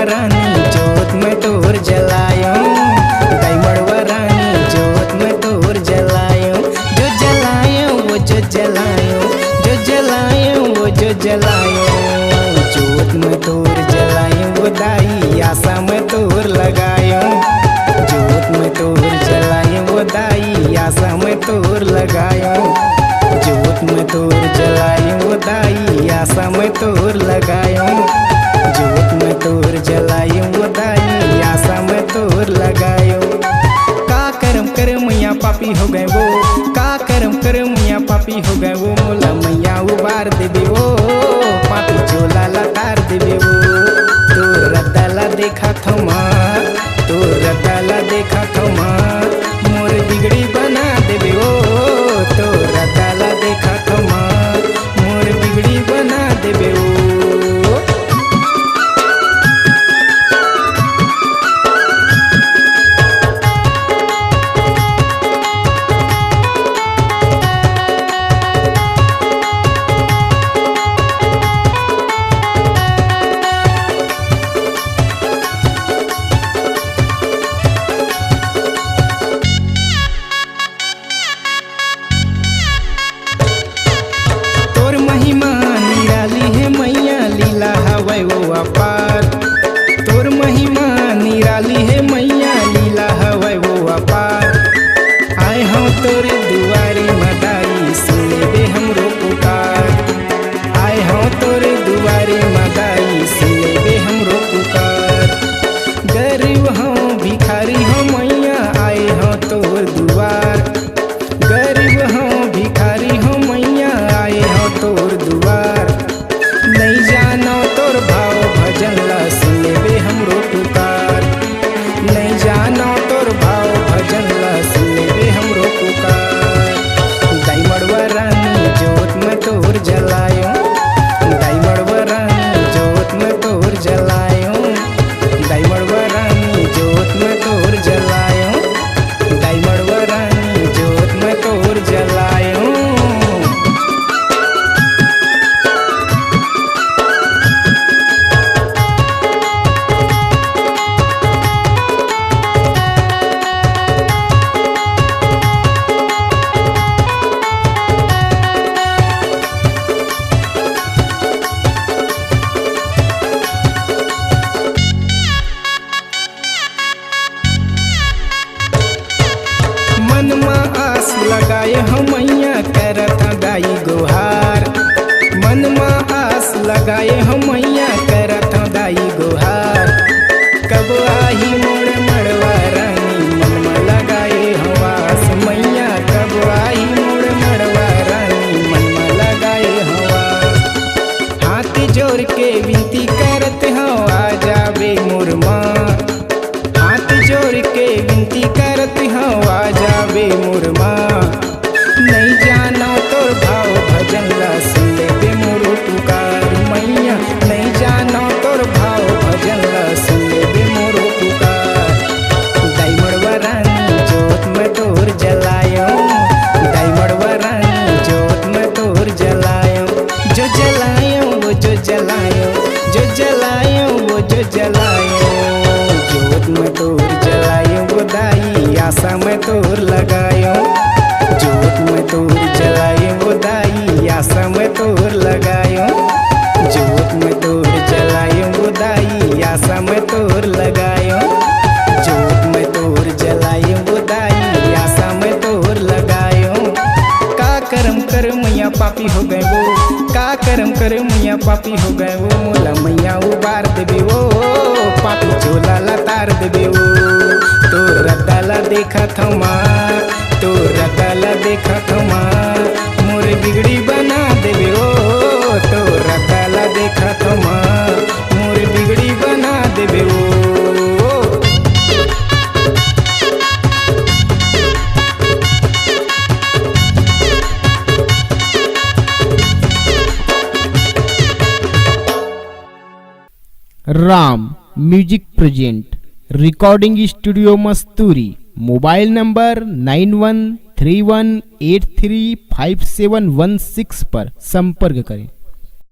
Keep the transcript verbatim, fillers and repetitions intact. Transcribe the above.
रानी जोत मैं तोर जलायो, दाई मड़वा रानी जोत मैं तोर जलायो, जो जलायो वो जो जलायो, जो जलायो वो जो जलायो, जोत मैं तोर जलायो वो दाई आसा मैं तोर लगायो, जोत मैं तोर जलायो वो दाई आसा मैं तोर लगायो, जोत मैं तोर जलायो वो दाई आसा मैं तोर लगायो, जोत मैं तोर जलायो वो दाई आसा मैं तोर लगायो। का करम करे मैया पापी हो गए वो, का करम करे मैया पापी हो गए वो, मोला मैया उबार देबे वो, पापी चोला ला तार देबे वो। तोर रद्दा ला देखा थमा, तोर रद्दा ला देखा थमा, मोर बिगड़ी बना देबे वो। तोर रद्दा ला देखा थमा, मोर बिगड़ी बना देबे वो। तोर महिमा निराली हे मैया, लीला हवय वो अपार। तोर महिमा निराली हे मैया, लीला हवय वो अपार। आए हंव तोर दुआरी म दाई, सुन लेबे हमरो पुकार। आए हंव तोर दुआरी म दाई, सुन लेबे हमरो पुकार। गरीब हंव भिखारी हंव मैया, आए हंव तोर दुआर। गरीब हंव भिखारी हंव मैया, आए हंव तोर दुआर। नइ जानव तोर भाव भजन ला, सुन लेबे हमरो पुकार। नइ जानव तोर भाव भजन ला, सुन लेबे हमरो पुकार। दाई मड़वा रानी जोत मैं तोर जलायो, दाई मड़वा रानी जोत मैं तोर जलायो, दाई मड़वा रानी जोत मैं तोर जलायो, दाई मड़वा रानी जोत मैं तोर जलायो। मन म आस लगाए हंव मैया, करत हंव दाई गोहार। मन म आस लगाए हंव मैया, करत हंव दाई गोहार। कब आही मोर मड़वा रानी, मन म लगाए हंव आस मैया, कब आही मोर मड़वा रानी, मन म लगाए हंव आस। हाथ जोर के विनती करत हंव, आ जाबे मोर माँ। हाथ जोर के विनती करत हंव, आ जाबे मोर माँ। नइ जानव तोर भाव भजन ला, सुन लेबे मोरो पुकार मैया। नइ जानव तोर भाव भजन ला, सुन लेबे मोरो पुकार। दाई मड़वा रानी जोत मैं तोर जलायो, दाई मड़वा रानी जोत मैं तोर जलायो। जो जलायो वो जो जलायो, जो जलायो वो जो जलायो, जोत मैं तोर जलायो वो दाई, आसा मैं तोर लगायो। जोत मैं तोर जलायो वो दाई, आसा मैं तोर लगायो। जोत मैं तोर जलायो वो दाई, आसा मैं तोर लगायो। जोत मैं तोर जलायो वो दाई, आसा मैं तोर लगायो। का करम करे मैया पापी हो गए वो, का करम करे मैया पापी हो गए वो, मोला मैया उबार देबे वो, पापी चोला ला तार देबे वो। तोर रद्दा ला देखत हंव माँ, तोर रद्दा ला देखत हंव माँ, मोर बिगड़ी बना देबे वो। तोर रद्दा ला देखत हंव माँ, मोर बिगड़ी बना देबे वो। Ram music present, recording studio Masturi. Mobile number nine one three one eight three five seven one six पर संपर्क करें।